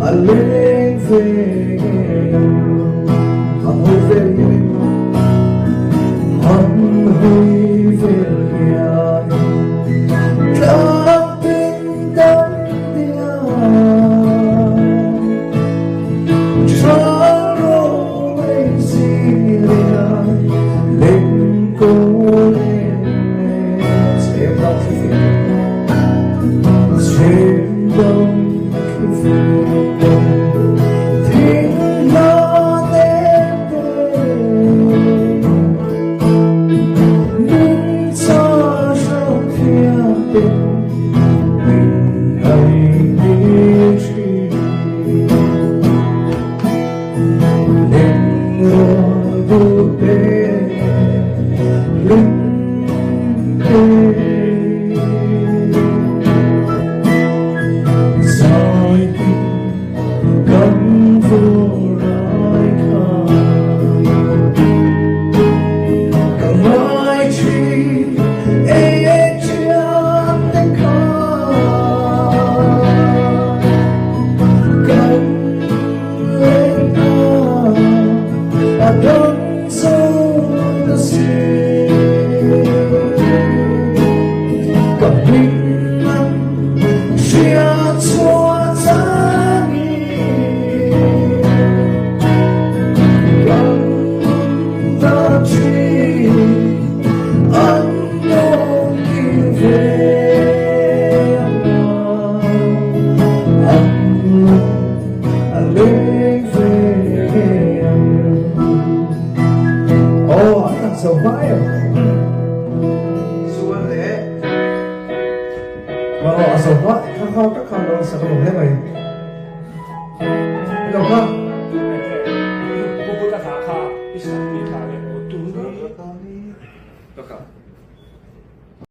A leng ve ngei ang. Han hawi vel hianin Han hawi vel hianin Tlang tin dam diam Tral ro mei zing lian Leng kawl em Chhem dang thli Chhem dang thli Thing hla nem te Nungcha hrang thiam te Min hai tir thin Leng rual duh te Hlim te Zai tin kan vur ai kha Ka ngai thin e thian te kha Kan leng na a dang zo ta si Ka hming an hria chhuah changin Kan ta thin an lo kir ve ang An lung a leng ve ang. Aw an lang zo hma em. Chuan le. Aw a zo hma kha kha tak khan lo sak alawm hle mai. Hello kha. Pu Buddha kha kha i sak ti kha le aw tu ni. Ka kha.